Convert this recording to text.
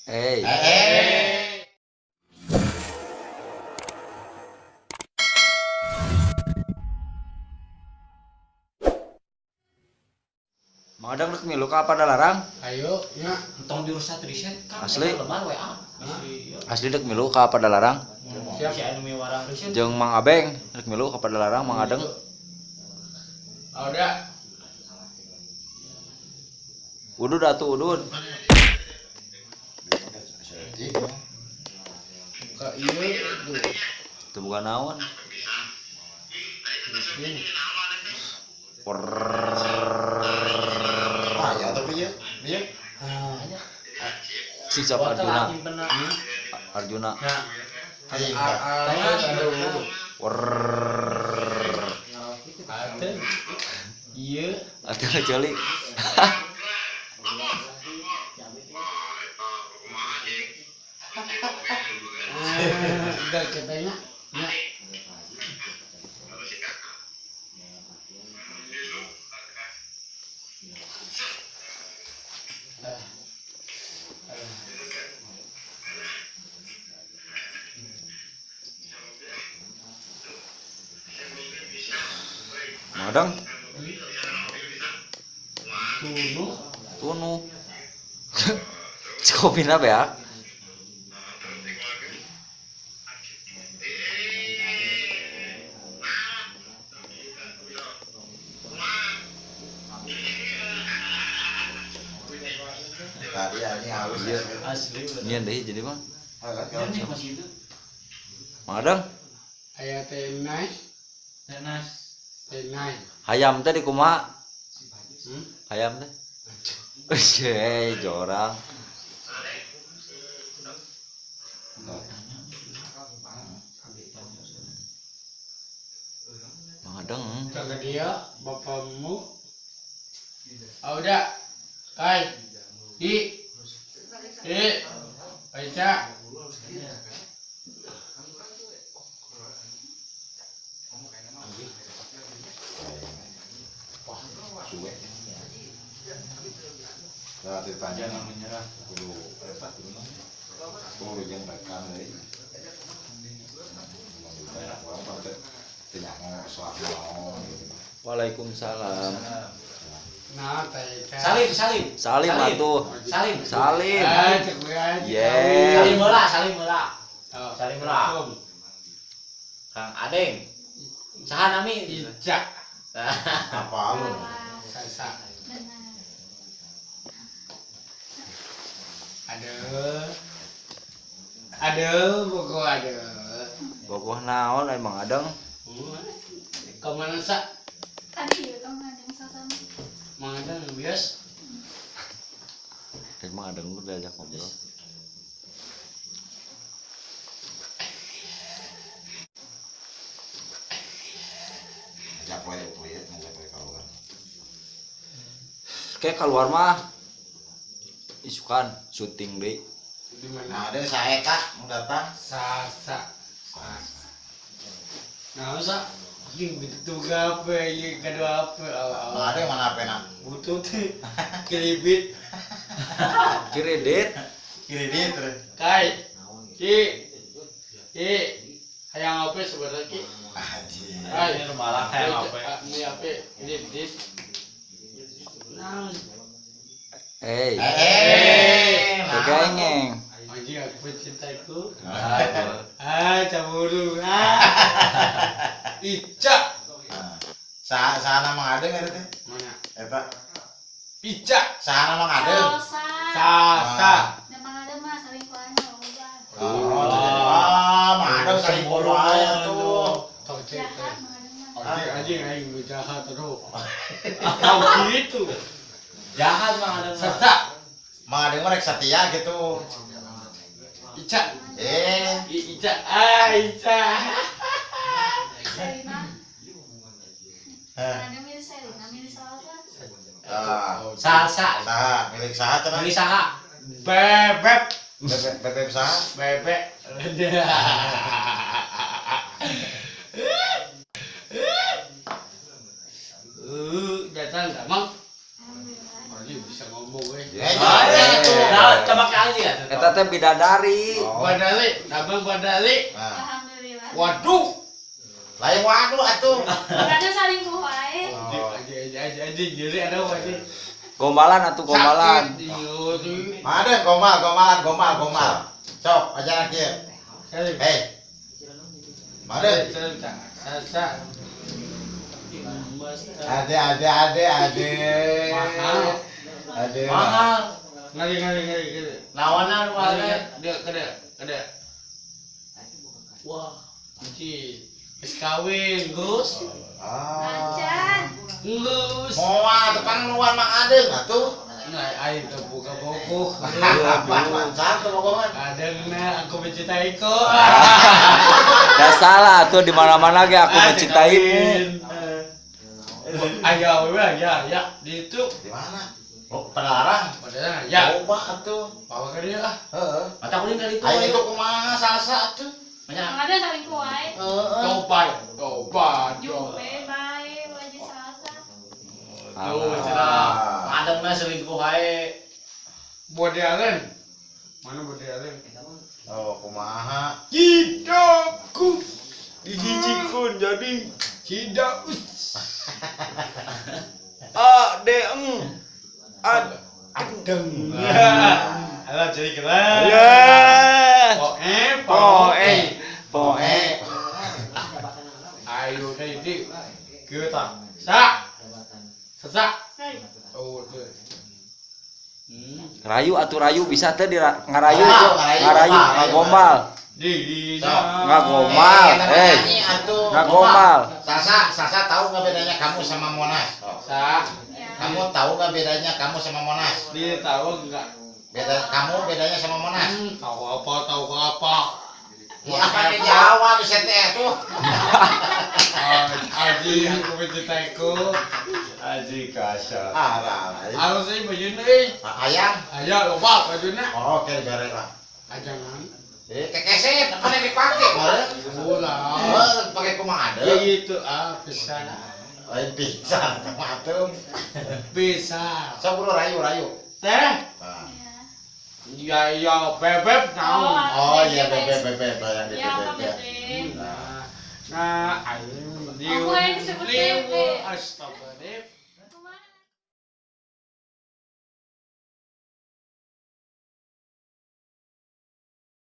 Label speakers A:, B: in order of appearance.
A: Hey. Mang Adeng rek milu ka Padalarang?
B: Ayo, nya.
C: Entong jurusan riset kan.
A: Asli.
C: Lebar WA.
A: Asli rek milu ka Padalarang.
B: Siap.
C: Si anu miwarang riset.
A: Jeung Mang Abeng rek milu ka Padalarang Mang Adeng.
B: Oh, udah.
A: Udud atuh udud.
B: Buka ieu tuh.
A: Teu boga naon.
D: Ah, ya tapi ya. Iya.
A: Si siapa Arjuna? Arjuna.
C: Nah,
B: Aduh.
A: Werrrr.
B: Iya.
A: Atuh ceuli.
B: Udah katanya. Ya.
A: Mang Adeng.
B: Tunu.
A: Tunu. Cikopina beak.
D: Tadi ini halus ya.
C: Asli.
A: Nyian deui jadi mah.
C: Ini masih itu.
A: Mang Adeng.
B: Aya teh naik.
C: Nanas.
B: Teh naik.
A: Hayam teh di kumaha? Hayam teh. Hei, jorang. Mang Adeng.
B: Kata dia, bapakmu. Ah, udah. Kai. I. I. Baca.
D: Suwe. Nah, ditanya
C: Jangan menyerah.
D: kudu eta kudu kudu jeung rekan deui. Urang mah teh teu nyaho soal naon gitu.
A: Waalaikumsalam.
B: Nah, teh.
C: Salim, salim.
A: Salim atuh.
C: Salim.
A: Salim.
B: Ah, cek we aja.
A: Yeah.
C: Salim bola, salim bola.
B: Oh,
C: Salim bola. Kang Adeng. Saha nami?
B: Ica.
D: Apa lu?
B: Sasa. Aduh. Aduh, bogo aduh.
A: Bogoh naon ai Mang Adeng?
B: Kemana sa?
E: Tadi ya kamu ada yang sasam.
B: Mang Adeng bias.
A: Rek Mang Adeng udah diajak ngobrol.
D: Ngajak we we ngajak we kaluar.
A: Kayak keluar mah isukan syuting deui.
B: Di mana?
D: Nah, ada saya kak mau datang.
B: Sasa. Nah, sa. Anjing betul apa ya kado apa
D: Nah,
B: awal.
D: ada yang mana pena?
B: Butuh tuh kredit.
A: Kredit.
D: Kredit terus.
B: Kai. Ki. Ki. Hayang apa sebenarnya Ki?
D: Anjir.
B: Hai.
C: Ini malah kayak apa?
B: Ini apa? Kredit. Nah,
A: Hey.
D: Eh,
A: Kegengeng.
B: anjing aku cintaiku. Ah, cemburu. Ah. Ica.
D: Sa sana Mang Adeng eta teh.
B: Mana?
D: Eta
B: Ica.
D: sana Mang Adeng.
E: Salsa.
B: Sasa.
E: Memang ada mah saling kuahnya loba.
D: Oh, ah, Mang Adeng saling wae tuh.
B: Tok cek.
E: Jahat Mang Adeng mah.
B: Anjing anjing aing nu jahat terus. Tahu gitu.
C: Jahat Mang Adeng.
B: Sasa.
D: Mang Adeng mah rek satia gitu.
B: Ica.
D: Eh,
B: Ica. Ah, Ica.
E: Selina.
D: Hah.
E: Mang Adeng milih Selina, milih Salsa.
D: Ah.
C: Salsa.
D: Saha, milik saha cenah?
C: Beli saha?
B: Bebek.
D: Bebek bebek saha?
B: Bebek. Datang enggak, Mang?
E: Alhamdulillah.
B: Anjing Bisa ngomong we.
C: Nah, coba kali ya.
A: Eta teh bidadari.
B: Badali, abang badali.
E: Alhamdulillah.
B: Waduh.
D: Lain waduh atuh.
E: Ada selingkuh wae.
B: Aja aja jadi ada aja.
A: Gombalan atuh gombalan.
D: Ada gombal gombalan gombal gombal. Sok ajaran kieu. Hei. Made.
B: Sasa.
D: Ade ade ade ade.
B: Mahal.
D: Ade.
C: Mahal.
B: Ngari ngari ngari ngari.
C: Lawanan wae.
B: Dia kada kada. Wah, anjir. Geus kawin, geus.
E: Acan.
B: Geus.
D: Moal tepang luar Mang Adeng atuh.
B: Nah, aing teu buka bogoh.
D: Apa teu bogohan?
B: Adengna aku mencintaiku.
A: Dah salah tuh di mana-mana ge aku mencintaimu.
B: Ayo, ya, ya, di itu.
D: Di mana? Oh, Padalarang.
B: Padalarang, ya.
D: Loba atuh.
B: Bawa ke dia lah.
D: Heeh.
C: Mata kuning kali itu.
D: Ayo itu kumaha salsa atuh.
E: Ada selingkuh wae.
D: Heeh.
B: Tobat, tobat.
E: Jupe bae wajib salsa.
B: Tuh, cerah.
C: Adengna selingkuh wae.
B: Bode Allen. Mana Bode Allen?
D: Oh, kumaha?
B: Hidupku
A: Dihijikun jadi
B: tidak us.
A: A D M A
B: Adeng. Alah jadi keren.
A: Ya.
B: Po e
A: Po e po e.
B: Ayo deh di. Kita. Sa. Sa. Oh, tuh.
A: Rayu atuh rayu bisa teh di ngarayu tuh. Ngarayu ngagombal. Ngagombal. Eh. Ngagombal.
D: Sasa, Sasa tahu nggak bedanya kamu sama Monas?
B: Sa.
D: Kamu tahu nggak bedanya kamu sama Monas?
B: Dia tahu nggak?
D: Beda kamu bedanya sama Monas?
B: Tahu apa? Tahu apa?
D: Ya apa dijawab bisa teh tuh.
B: Aji aku mencintaiku.
F: Aji kasar.
B: Harus sih bajunya eh.
D: Ayang.
B: Ayang lupa bajunya.
D: Oh, oke dibere lah.
B: Ajangan.
D: Kekeset, apa yang dipakai?
B: Ulah.
D: Pakai kumaha ada?
B: Ya gitu ah bisa.
D: Lain bisa, matum.
B: Bisa.
D: Sok bro rayu rayu.
B: Teh. Ya ya bebek naon.
D: Oh iya bebek bebek bayang di bebek.
B: Nah, nah aing
E: Aku yang disebut bebek.
B: Astagfirullah.